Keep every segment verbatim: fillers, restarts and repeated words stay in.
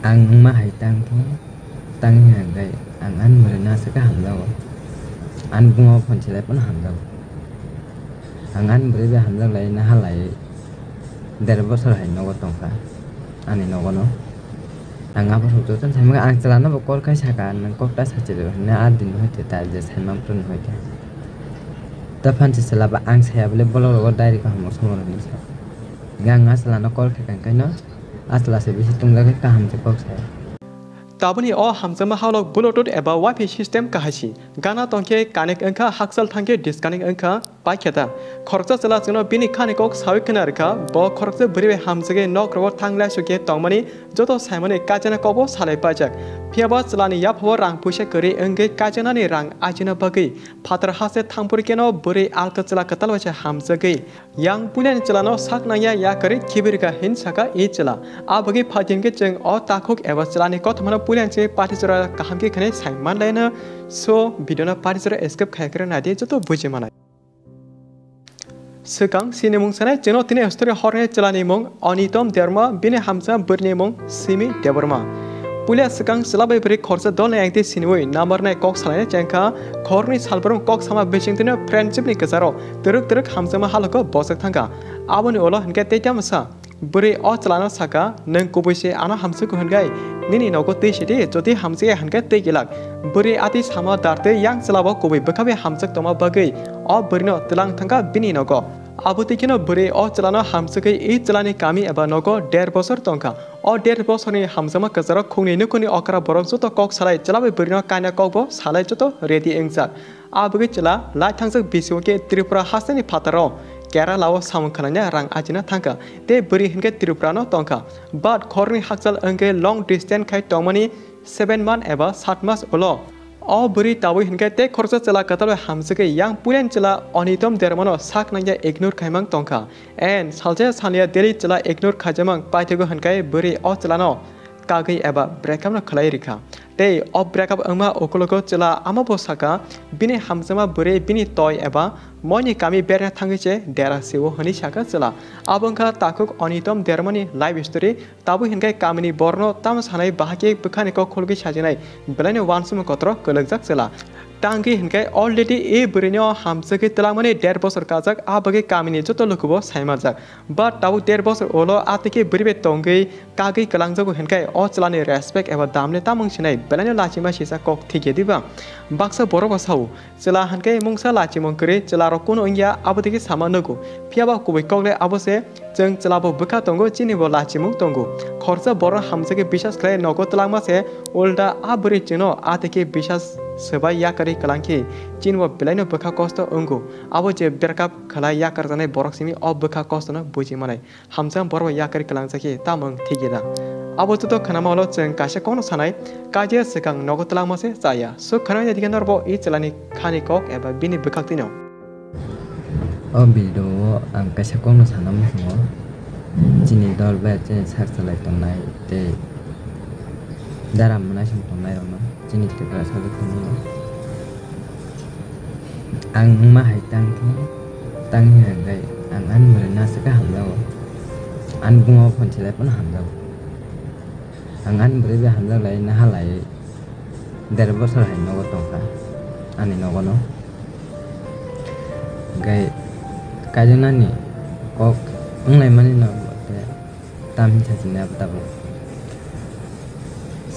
Ang wngma hai tang thung, tang hwnka hwnkhe ang ani bwrwino aswk khe hamjago. Ani buma phone se lai phano hamjago. Ang ani bwrwi bai hamjak lai naha lai der bosor hai nogo tongkha, ani nogono. Ang abo suk jotono saimano, ang chwlano bo call khai saka, "Nwng kok ta sachi rw," hwnwi, "A din hoite ta je saimang phuru hoite." Ta phansi chwla ba ang saya bole bolok rogo direct hamor somor hwnwi sa. Hwnwi ang a chwlano call khai kha, hwnkheno a chwla se bisi tungjakgwi kaham se kok saya. Taboni o hamjakma halok Bluetooth eba Wi-Fi system kahai si. Gana tongkhe connect wngkha, hakchal thangkhe disconnect wngkha, paikha ta. Khoroksa chwla chwngno bini khani kok sawi khna rwkha, bo khoroksa bwrwi bai hamjagwi nok rogo thang laisukhe tongmani joto saimani kaijakna kokbo salai paijak. Phiyaba chwlani yaphao rang puisa kwrwi wngwi kaijaknani rang ajina bagwi phatar haste thangphuru kheno bwrwi alka chwla kwtal waisa hamjagwi yang puilani chwlano sak nangya yakarwi khibi rwkha hin saka i chwla. A bagwi phaidi hwnkhe chwng o takhuk eba chwlani kothomano puilani se party jora kaham khe khwnwi sai manlaino. So, video no party jora skip khai kwrwi naidi joto buji manai. Swkang sinimung sanai chwngno tini story horni chwlani mung Onitom Derma, bini hamsa bwrwini mung Simi Debbarma. Puila swkang chwla bai bwrwi khorsa dolni engti siniwi number nai kok salaina chengkha, khorni salbrung kok sama bisingtwino friendship ni kwcharo twrwk twrwk hamjakma haloko bosok thangkha. Aboni ulo hinkhe tei tamsa bwrwi o chwlano saka, "Nwng kubui se ano hamjakgo hwnkhe nini nogo twi sidi, jodi hamjakya hwnkhe twi gilak." Bwrwi atwi sama dartwi yang chwlabo kubui bwkha bai hamjak tongma bagwi o bwrwino twlang thangkha bini nogo. Abo twi kheno bwrwi o chwlano hamjagwi i chwlani kami eba nogo der bosor tongkha. O der bosorni hamjakma kwcharo khungni nukhungni okra borok joto kok salai chwla bai bwrwino kaina kokbo salai joto ready wngjak. A bagwi chwla lai thangjak bisingo khe Tripura hasteni phataro Kerala o samung khwlaina rang ajina thangkha, tei bwrwi hinkhe Tripura no tongkha. But khorni hakchal wngkhe long distance khai tongmani seven month eba sat mas ulo. O bwrwi tabwi hinkhe tei khoroksa chwla kwtal bai hamjagwi yang puilani chwla Onitom Dermano sak nangya ignore khaimang tongkha. And salsa salya daily chwla ignore khaijakmang paithago hinkhe bwrwi o chwlano kagwi eba breakup no khwlai rikha. Tei o breakup wngma ukulogo chwla amabo saka, bini hamjakma bwrwi bini toi eba moini kami berna thangwi se dera sio hwnwi saka chwla. Abo wngkha takhuk Onitom Dermani life story. Tabwi hinkhe kamini borokno tamo sanai bahai khe bwkhani kok khulgwi sajinai belaino uansukmung kotor kwlwngjak chwla. Tangwi hinkhe already e bwrwino hamjagwi twlangmani der bosor kajak, a bagwi kamini joto lukubo saimanjak. But tabuk der bosor ulo a tei khe bwrwi bai tongwi kagwi kwlangjago hinkhe o chwlani respect eba damle tamung sinai belaino lachima sisa kok thikya diba? Baksa borok bo sao, chwla hinkhe mungsa lachimung kwrwi chwlarok kunu wngya abo tei khe sama nugo. Phiyaba kubui kokle abo se, chwng chwlabo bwkha tongo, chinibo lachimung tongo. Khoroksa borok hamjagwi bisas khlai nogo twlangma se, ulta a bwrwi chwngno a tei khe bisas swbai yakarwi kwlangkhe chinibo belaino bwkha kosto wngo. Abo je breakup khlai yakarjaknai borok simi o bwkha kostono buji manai. Hamjak borok bai yakarwi kwlangjak khe tamo wng thik ya da? Abo joto khwnama ulo chwng kaisa kokno sanai, kaisa swkang nogo twlangma se chaya. Swk khwnai nai dikhe norbo i chwlani khani kok eba bini bwkhaktwino. O video o ang kaisa kokno sana muchungo, chini dol bai chini sak salai tongnai tei dara mwnaisong tongnai rokno. Chini Tripura sajwk thani ang wngma hai tang thung, tang hwnka hwnkhe ang ani bwrwino aswk khe hamjago, ani buma bo phone se lai phano hamjago. Ang ani bwrwi bai hamjak lai naha lai der bosor hai nogo tongkha, ani nogono. Hwnkhe kaijaknani kok wnglaimani no tei tam hinsa sini abo tabuk.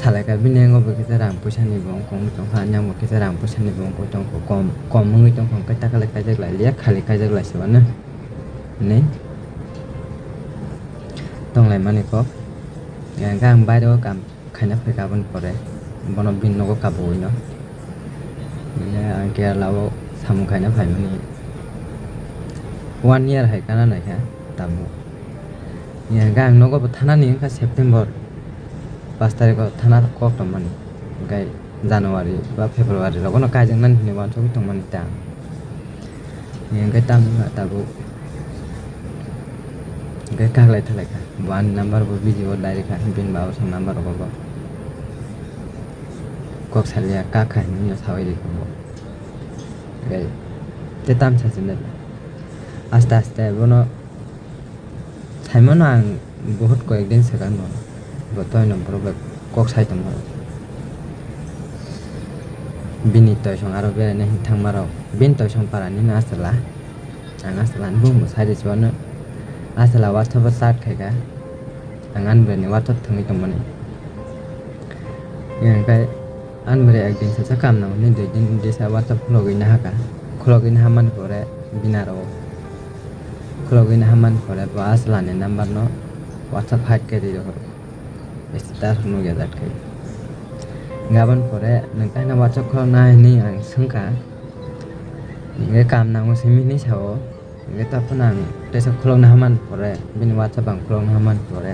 Salai kha bini yango bo kisa rang puisa ni bo wngkha wngwi tongkha, ani yango kisa rang puisa ni bo wngkha wngwi tongkha, kom, kom wngwi tongkha, hwnkhe ta khe kaijak lai liya, khali kaijak lai se mano hinwi tong lai mani kok. Hwnkhe ang bairo o kam khaina phaikha aboni pore, bono bini nogo kabui no. Bini ang Kerala o samung khaina phaimani one year hai kana naikha tabuk. Hwnkhe ang nogo bo thanani wngkha September pash tarikh o thana kok tongmani, hwnkhe January ba February rogono kaijaknani hinwi uansugwi tongmani ta. Hwnkhe tamo wngkha tabuk. Hwnkhe kaklai thalaikha. Bo ani number bo busy o direct kha. Bini baba song number rogo bo. Kok salia kak kha hinwi no sawi rikha bo. Hwnkhe tei tam sachinai. Aste aste bono saimano ang, bahut koyek din swkang no. Bo toino borok bai kok sai tongmani. Bini toisong aro beraina hin thangmarok, bini toisong parani no aswla. Ang aswla ni bumung sai rwchwano. Aswla WhatsApp o chat khaika. Ang ani bwrwi ni WhatsApp thwngwi tongmani. Hingkhe ani bwrwi ekdin sasa kam nang hwnwi dui din disa WhatsApp khulogwi nahaka. Khulogwi nahamani pore bini aro khulogwi nahamani pore bo aswla ni number no WhatsApp hack khe rwi rohor. Status nukya jat khai. Gabon pore nwng kaisa WhatsApp khulokna hinwi ang swngkha. Hingkhe kam nango simi hinwi sao. Hingkhe taphano ang teisa khulokna hamani pore, bini WhatsApp ang khulokna hamani pore.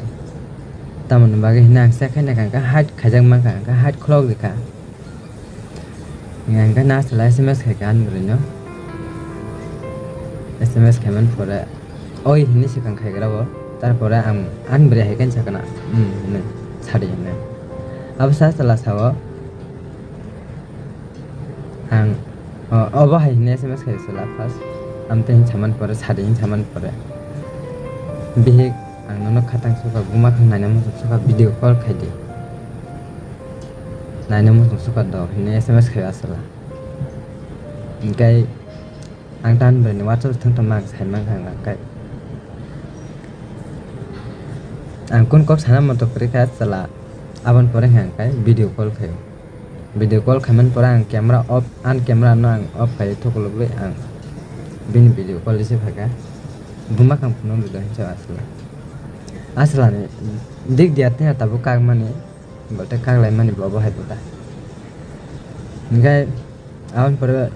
Tamoni bagwi hinwi ang check khaina kha, hingkhe hide khaijak mankha, hingkhe hide khulok rikha. Hingkhe na aswla S M S khaikha ani bwrwino. S M S khaimani pore, "Oi," hinwi swkang khaigra bo. Tarpore ang ani bwrwi hai khe sakna, "Hmm," hinwi sadi hinwi. Abo sa chwla sao, ang, o, obo hai hinwi S M S khai chwla first. Amtwi hinwi samani pore, sadi hinwi samani pore. Bihik, ang nono khatang sukha, buma khang naina muchung sukha, video call khai di. Naina muchung sukha do hinwi S M S khai aswla. Hingkhe ang tan bwrwini WhatsApp thwng tongma ang sai mankha hingkhe. Ang kun kok sana moto kwrwi kha chwla. Aboni pore hingkhe video call khaio. Video call khaimani pore ang camera off, ani camera no ang off khai thukulugwi ang bini video call receive khaikha. Buma khang phunukdi do hinsa aswla. Aswlani dik diya tei tabuk kakmani. Bo tei kak laimani bo, bo hai bo ta. Hingkhe aboni pore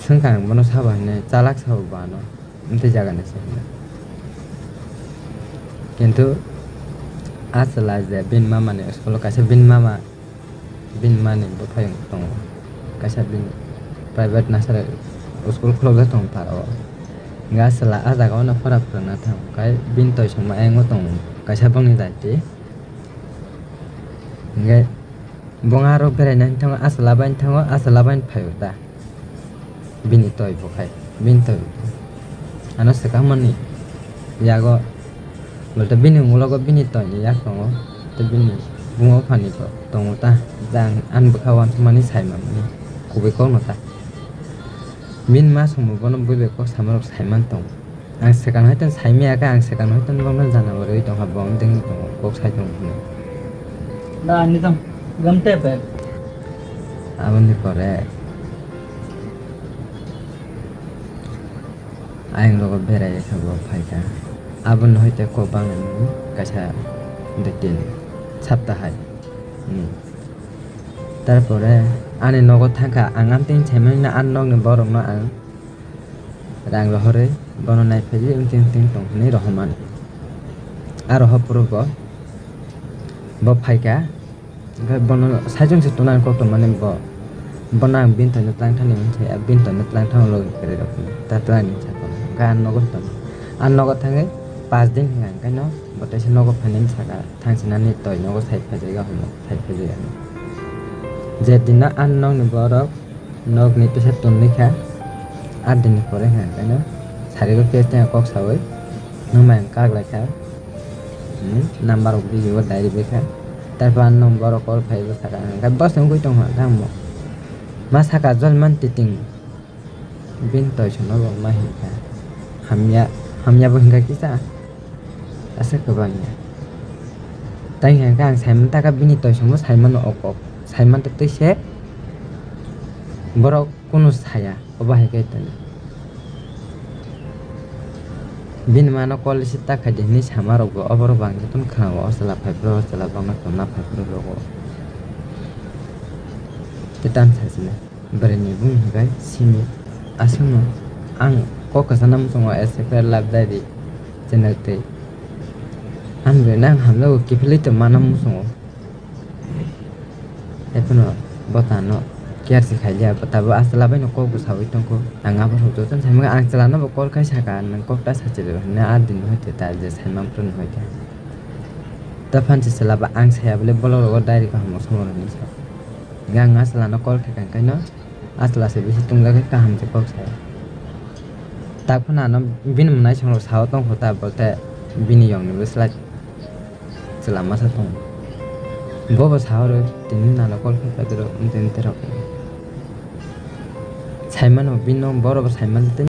swngkha ang bono sabo hinwi, chalak sabo bo ano, amtwi jaga ni se hinwi. Kintu a chwla je bini mama ni school o kaisa bini mama, bini mani bwphayung tongo, kaisa bini private nursery school khulokjak tongo para o. Hingkhe a chwla a jaga o no pora phwrwngna thang khe bini toisongma ayang o tongo, kaisa bongni daiti. Hingkhe bo aro beraina thango, a chwla bai thango, a chwla bai phaio ta. Bini toi bo khai, bini toi. Ano swkangmani yago, bo tei bini ulogo bini toini yak tongo, tei bini buma buphani bo tongo ta. Jang ani bwkha uansukmani saimani kubui kokno ta. Bini ma songbo bono bui bai kok samarok saiman tongo. Ang swkang hai tong saimaya khe, ang swkang hai tong bokno jana bo rwi tongkha, bo wng tong tongo, kok sai tong hwnwi. Da, ani tong, gam te pe. Aboni pore ayang rogo berai kha, bo phai kha. Aboni hai tei kok bang kaisa dui tin sapta hai. Hmm. Tarpore ani nogo thangkha, ang amtwini saimani ani nokni borokno ang rang rohorwi bono naiphaiwi wngtwi wngtwi tong hwnwi rohormani. A rohor phuru bo, bo phaikha, hwnkhe bono saichung se tonani kok tongmani bo, bono ang bini toino twlang thani hwnwi sai, bini toino twlang thangwi logi kwrwi rok ta twlang ni sakha hwnkhe a nogo tong, a nogo thangwi pas din hwnka hwnkhe no bo teisa nogo phainani saka. Thangsinani toi nogo sai phaijak ya, homo sai phaijak ya. Je dino ang nokni borok nokni teisa tonwi kha, a dinni pore hwnka hwnkhe no sarigo case tengkha kok saui nwng bai ang kak lai kha, hmm, number rok video o diary bai kha. Tarpor ang nokni borok call phaiwi saka hwnka hwnkhe bwswk wngwi tong kha hwnka hwnkhe omo ma saka jolman titing. Bini toisongno bo ma hinkha, hamya, hamya bo hinkha kisa, asa kwbangya. Tei hinkha ang saimanta kha bini toisongno saimano o kok, saimanta twi se borok kunu saya, obo hai khe tongdi. Bini mano call receive ta khaidi hinwi sama rok bo, oborok bo ang jotono khna o, o chwla phai phuru, o chwla bangma tongna phai phuru rogo. Tei tamsa sini. Bwrwini bumung hwnkhe simi aswkno ang kok kwchangna muchungo, S F R Love Diary channel tei. Ang bwrwino ang hamjakgo kiphilwi tongmano muchungo. Haiphano bo tano care se khailiya, bo tabuk a chwla baino kok bo saui tongkho. Ang abo rok jotono saimano, ang chwlano bo call khai sakha, nwng kok ta sachi rw hinwi, a din hoi te ta je saimang phuru hoi te. Ta phansi chwla ba ang saya bole bolok rogo diary kaham o somo rw hinwi sa. Hingkhe ang a chwlano call khe kha, hingkhe no a chwla se bisi tungjakgwi kaham se kok sai. Tak phano ano bini mwnaisong rok sao tongkho ta, bo tei bini yong ni bwsla chwla masa tongo. Bobo sahoro tini nalo call khaikha doro tini terok. Saimano bino boro bo saimano tini.